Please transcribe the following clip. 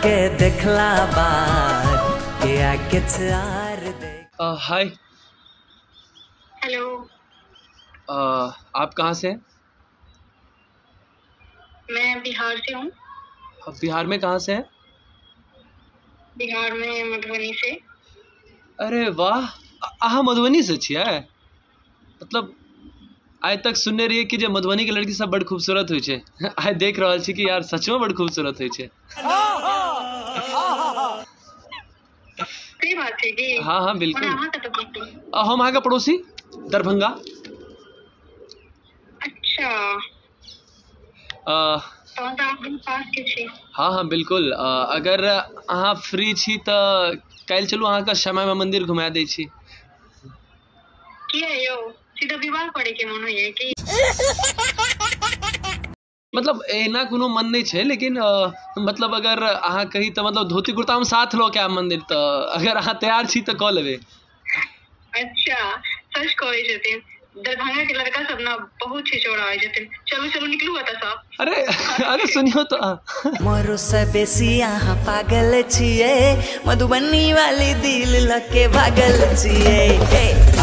के देखला बाद या किछ आर दे। हाय। हेलो। आप कहाँ से हैं? मैं बिहार से हूँ। बिहार में कहाँ से हैं? बिहार में मधुबनी से। अरे वाह, अहाँ मधुबनी से छियै? मतलब आइ तक सुनने रहियै कि जे मधुबनी के लड़की सब बड़ खूबसूरत होइ छै। आइ देख रहल छी कि यार सचमे बड़ खूबसूरत होइ छै। सही बात छै की? हाँ हाँ बिल्कुल। ओना अहाँ कतऽ छी? हम अहाँके पड़ोसी, दरभंगा। अच्छा। तहन तऽ अहाँ पास के छी। हाँ हाँ बिल्कुल। अगर अहाँ फ्री छी तऽ काल्हि चलू, अहाँके श्यामा माइ मंदिर घुमा दै छी। किया यौ, सीधा विवाह करे के मन होइया की? मतलब एना कोनो मन नहि छै, लेकिन मतलब अगर अहाँ कही तऽ मतलब धोती कुर्ता हम साथ लऽ के आयब मंदिर, तऽ अगर अहाँ तैयार छी तऽ कऽ लेबै। अच्छा, सच कहै छथिन। दरभंगा के लड़का सब ना बहुत छिछोरा होइ छथिन। चलू चलू निकलू एतऽ सँ। अरे अरे सुनियौ तऽ। मोरो से बेसी अहाँ पागल छियै, मधुबनी वाली दिल लके भागल छियै।